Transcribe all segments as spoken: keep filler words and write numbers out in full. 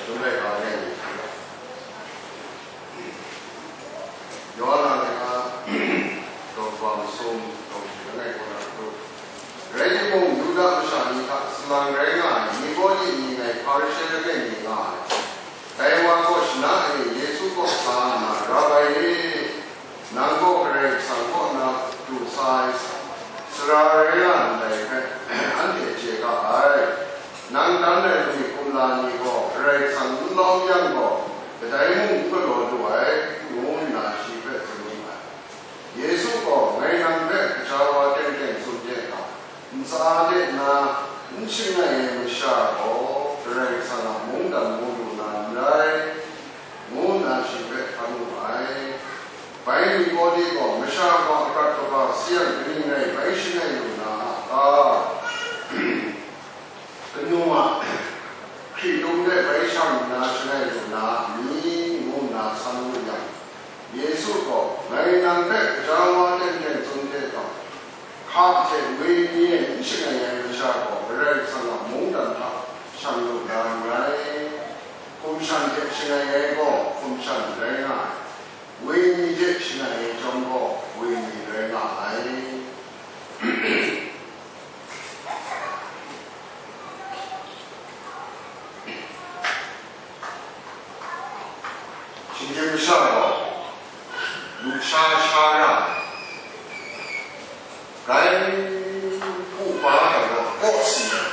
Shun rai ga ai ni hte, Yawhan a laika, daw kaba masum, daw shi langai kaw na hkru. Rai timung, Yuda masha ni hta salang rai nga ai Nikodi ni ngai Hparishe langai mi nga ai. Dai wa gaw shana e Yesu kaw sa nna, Rabai e, nang gaw Karai Kasang kaw na du sa ai sara rai nga ndai hpe, anhte chye ga ai. Nang dan ai lamik kumla ni gaw Karai Kasang n lawm yang gaw, kadai mung n galaw lu ai, ngu nna shi hpe tsun wu ai. Yesu gaw, Ngai nang hpe kaja wa teng teng tsun de ga, ntsa de nna n shangai ai masha gaw Karai Kasang a mungdan mu lu na n rai, ngu nna shi hpe hkan wu ai. Bai Nikodi gaw, Masha gaw akat kaba sayang kaning rai bai shangai lu na a ta? Kanu a hkritung de bai shang nna shangai lu na a ni? ngu nna san wu yang, Yesu gaw, Ngai nang hpe kaja wa teng teng tsun de ga, hka hte wenyi e n shangai ai masha gaw Karai Kasang a mungdan hta shang lu na n rai. Hkum shan hte shangai ai gaw hkum shan rai nga ai, wenyi hte shangai ai chyawm gaw wenyi rai nga ai. Shinggyim masha gaw lusha sha ra ai. Rai hpu pa ai gaw kawsi ai.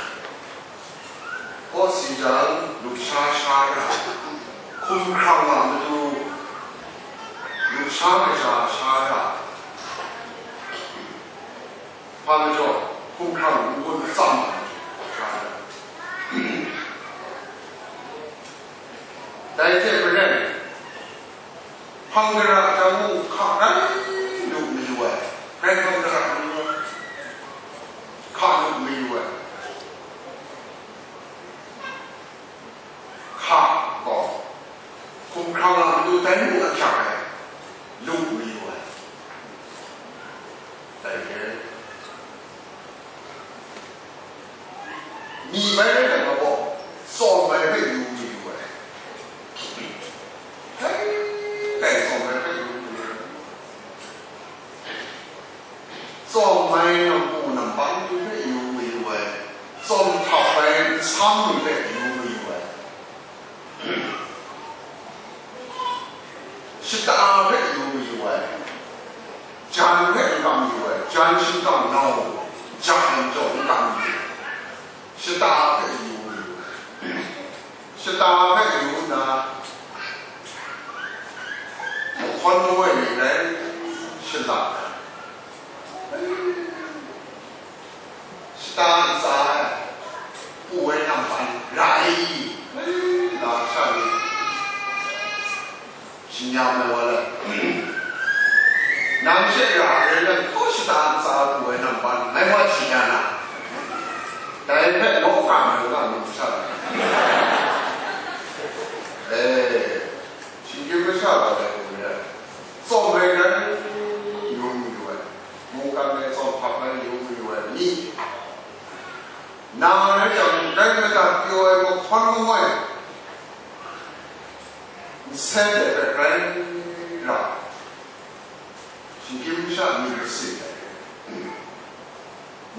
Kawsi jang lusha sha ra ai. Hkumhkrang a matu lusha kaja sha ra ai. Hpa majaw, hkumhkrang n-gun atsam ai. Dai hte maren, hpang dara jang mung hka rai lu mayu ai, grai hpang dara mayu ai, hka lu mayu ai. Hka gaw, hkumhkrang a matu dai mung ahkyak ai, lu mayu ai. Dai hte, myi bai rai yang gaw, tsawm ai hpe yu mayu ai. Dai, dai tsawm ai hpe yu mayu ai. Tsawm ai nampu namban tu hpe yu mayu ai, tsawm htap ai nsam ni hpe yu mayu ai, shata hpe yu mayu ai, jan hpe n kam yu ai, jan shingkang nau, jan jaw n kam yu ai, shata hpe yu mayu ai. Shata hpe yu nna, mahkawn mawai ni rai shala ai. Shata ntsa e pu ai nampan ra ai, nga sha ni. Shi nya mai wa lai. Nang she ra ai rai nna, hkaw shata ntsa pru ai nampan ngai wa shi nya na, dai hpe law hkam ai wa nu sha ai. E, shinggyim masha wa dai hku rai, tsawm ai rai yu mayu ai, mungkan ai tsawm hkap ai yu mayu ai ni, na rai yang, dai madat pyaw ai mahkawn mawai, nsen de hpe grai ra, shinggyim masha myit masin ai,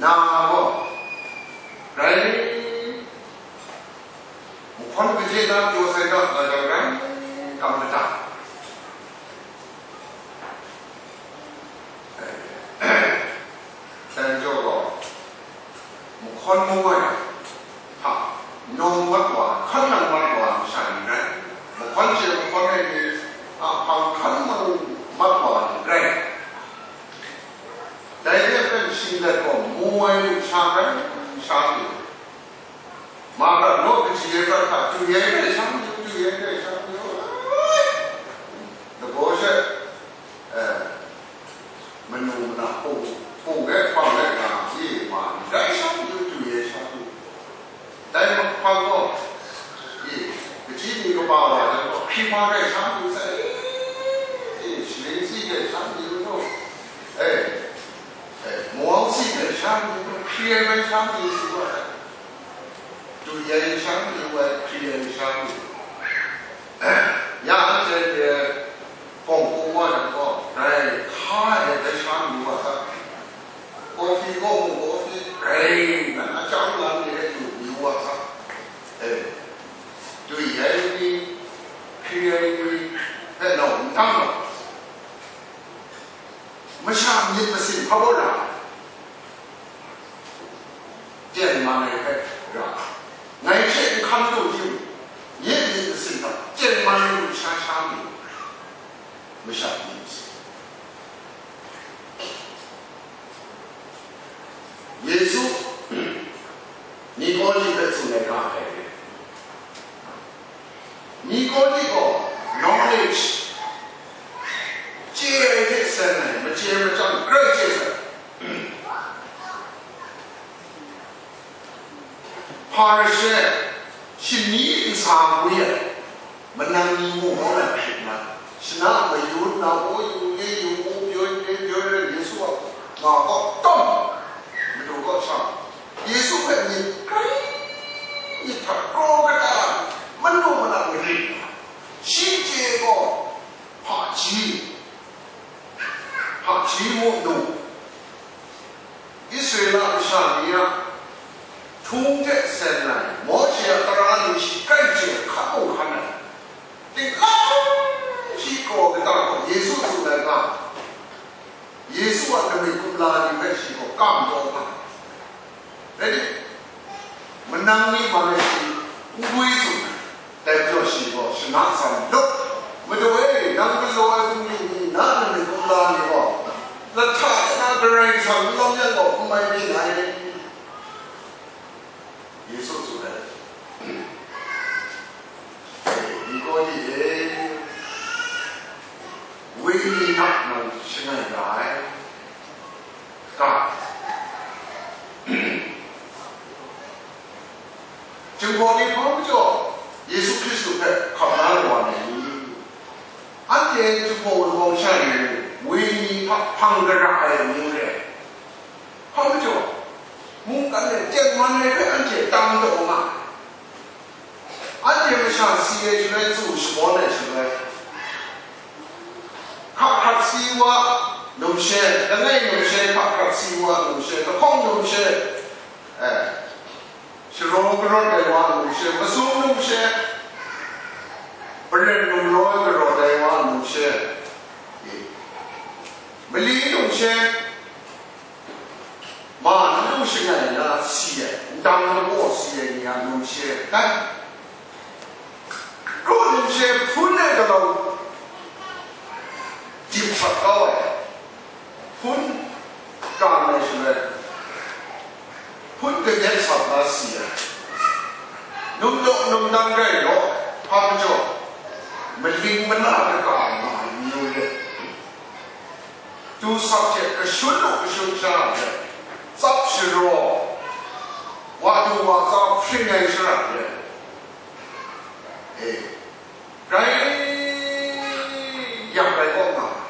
na gaw grai mahkawn kaji na pyaw sai ga, nga jang grai kam mada. Dai majaw gaw, mahkawn mawai hta nawng mat wa, hkan nang mat wa masha ni rai, mahkawn chye mahkawn ai ni a hpang hkan nang mat wa ni rai. Dai hte maren shing let gaw mu ai lusha rai sha pyi, ma prat naw kaji ai prat hta chyu yai rai sha pyi, chyu yai rai sha pyi, lagaw she, eh, manu mana hpung, hpung e hpang e nga, e ma ni rai sha pyi, chyu yai sha pyi. Dai mahpang gaw, e, kaji ni kaba wa jang gaw, hkri hpa rai sha pyi sai, e, shaling si rai sha pyi, e, e, mawng si rai sha pyi, hkri ai rai sha pyi, si wa ai. Chyu yai sha pyi wa ai, hkri ai sha pyi. Masha ni, Yesu Nikodi hpe tsun ai ga hpe, Nikodi gaw knowledge, chye ai hte sen ai, machye machyang grai chye sai. Hparishe, shani nsa gwi ai, manang ni mung hkawm ai hkrit nna, shana mayun na, o yu, ye yu, o byaw, ye byaw, Yesu a nga kaw tawng, madu kaw sha, Yesu hpe myit grai, myit hta kraw kata, manu mana marit, shi chye gaw, hpaji, hpaji mu nu, Israela masha ni a htung hte sen ai, Mawshe a tara ni shi grai chye hkan mung hkan ai, tingkang shi kraw kata gaw Yesu tsun ai ga, Yesu a lamik kumla ni hpe shi gaw kam taw nga ai. Rai nit? Manang ni man e shi n gwi tsun ai. Dai majaw shi gaw shana san lup, Madu e, nang galaw ai bungli ni, na lamik kumla ni gaw, lahta de na Karai Kasang n lam yang gaw, n mai byin ai. Yesu tsun ai, Nikodi e, wenyi hta nang shangai ra ai. Ga, Jinghpaw ni hpa majaw Yesu Hkristu hpe hkap na ai wa ni? Anhte Jinghpaw Wunpawng sha ni wenyi hta hpang gara ai amyu re ai. Hpa majaw, mungkan e tengman ai hpe anhte tang taw nga ai. Anhte masha si ai shaloi, tsu shabawn ai shaloi, hkak hkrak si wa numshe, langai numshe, hkak hkrak si wa numshe, lahkawng numshe, eh, sharaw karawt ai wa numshe, masum numshe, maren gumlau karawt ai wa numshe, eh, mali numshe, ma na lu shangai na si ai, ndang lagaw si ai ni a numshe tai. Ru numshe hpun e galaw dip sat kau ai, hpun kan ai shaloi, hpun kanyat sat na si ai, num law num dang rai law, hpa majaw, maling mana kaka ai ma ai ni rai. Tu sak hte kashun lu kashun sha ai, tsap sharaw, wa du wa tsa hpring ai shara ai, e, rai yak rai kaw nga ai.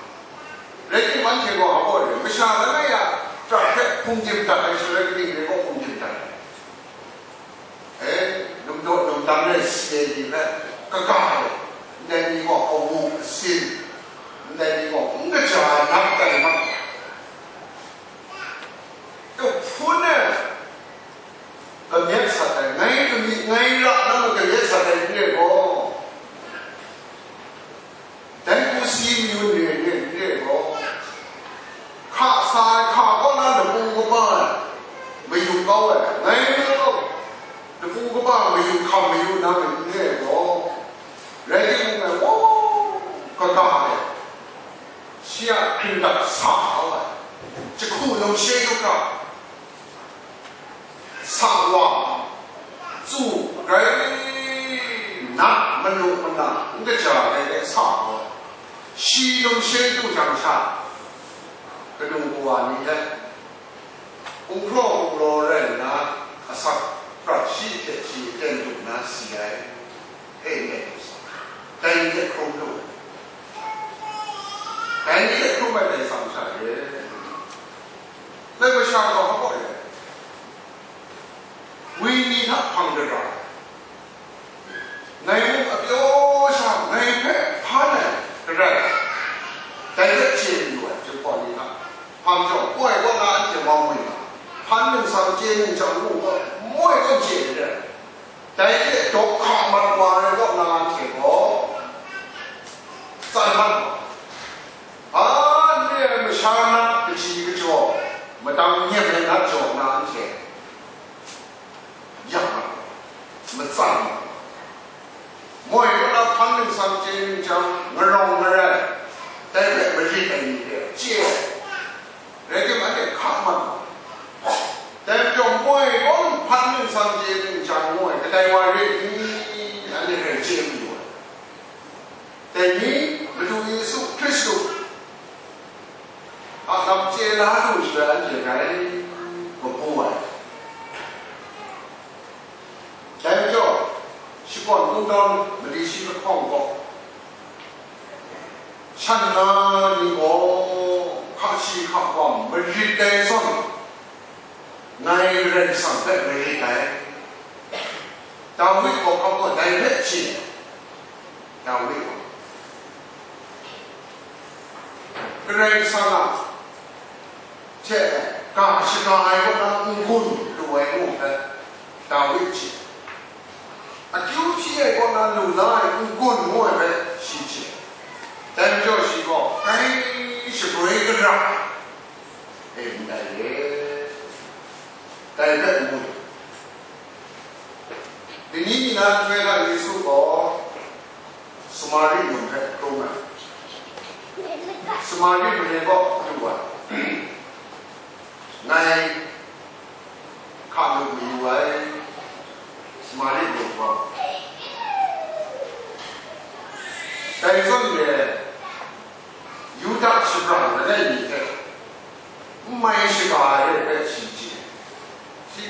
Rai timung, anhte gaw hpa gaw re, masha langai a prat hpe hpungdim dat ai shaloi, kaning rai gaw hpungdim dat ai. E, numdaw numdam rai si ai ni hpe kaga ai, ndai ni gaw awu asin, ndai ni gaw n kaja ai nat tai mat ai. Hpun e kamyat sat ai, ngai kamyat, ngai ra nna kamyat sat ai n re gaw, dai Kusi mayun re ai re n re gaw, hka sa ai, hka kaw na lapu kaba ai mayu kau ai, ngai ngai gaw lapu kaba mayu hkam mayu na re n re gaw, rai timung, ngai gaw kaga ai, shi a hkringdat sa kau ai, jahku numshe yu hkra, sa wa, tsu rai nna, manu mana n kaja ai de sa gaw, shi numshe du jang sha, kanu kawa ni hte, hkunghkraw hkunglaw rai nna, asak prat shi hte shi ten du nna si ai. E, ndai hte hkrum lu ai. Dai ni hte hkrum ai dai tsang sha re. Dai masha gaw hpa gaw re. Wenyi hta hpang gara ai. Ngai mung apyaw sha ngai hpe hpan ai garai, dai hpe chye mayu ai, Jinghpaw ni hta. Hpa majaw, koi kaw na anhte mau mai nga, hpan ningsang chye ningsang ngu gaw, moi gaw chye ai re. Dai hte dawk hka mat wa ai kaw na anhte gaw, tsan mat wa, a, n re ai masha nat kaji kajaw, madang nyem ai nat jaw na anhte, yak mat wa, matsan mat wa. Moi kaw na hpan ningsang chye ningsang, ngarawng ngarai, Marit ai ni hpe chye ai, rai timung, anhte hka mat ai. Dai majaw moi gaw hpat ningsang chye ningsang ngu ai kadai wa re ni? Anhte hpe chye mayu ai. Dai ni Madu Yesu Hkristu a lam chye la lu shaloi anhte grai mabu ai. Dai majaw, shakawn kungdawn mali shi lahkawng gaw, shan na ni gaw hka shi hka hkawm marit ai zawn, ngai Karai Kasang hpe marit ai. Dawi gaw hkap gaw dai hpe chye ai. Dawi gaw Karai Kasang a hte ga shaga ai kaw na n-gun lu ai ngu hpe Dawi chye. Akyu hpyi ai kaw na lu la ai n-gun ngu ai hpe shi chye. Dai majaw shi gaw grai shabroi gara ai, e ndai re, dai hpe ngu. Dai ni nna nhtoi hta Yesu gaw Samari mung hpe hkrung ai. Samari mare gaw du ai. Ngai hka lu mayu ai, Samari mung gaw. Dai zawn e, Yuda shabrang langai mi hte n mai shaga ai hpe shi chye. Shi,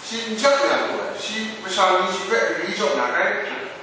shi n jat ya lu ai, shi masha ni shi hpe gari jaw na rai.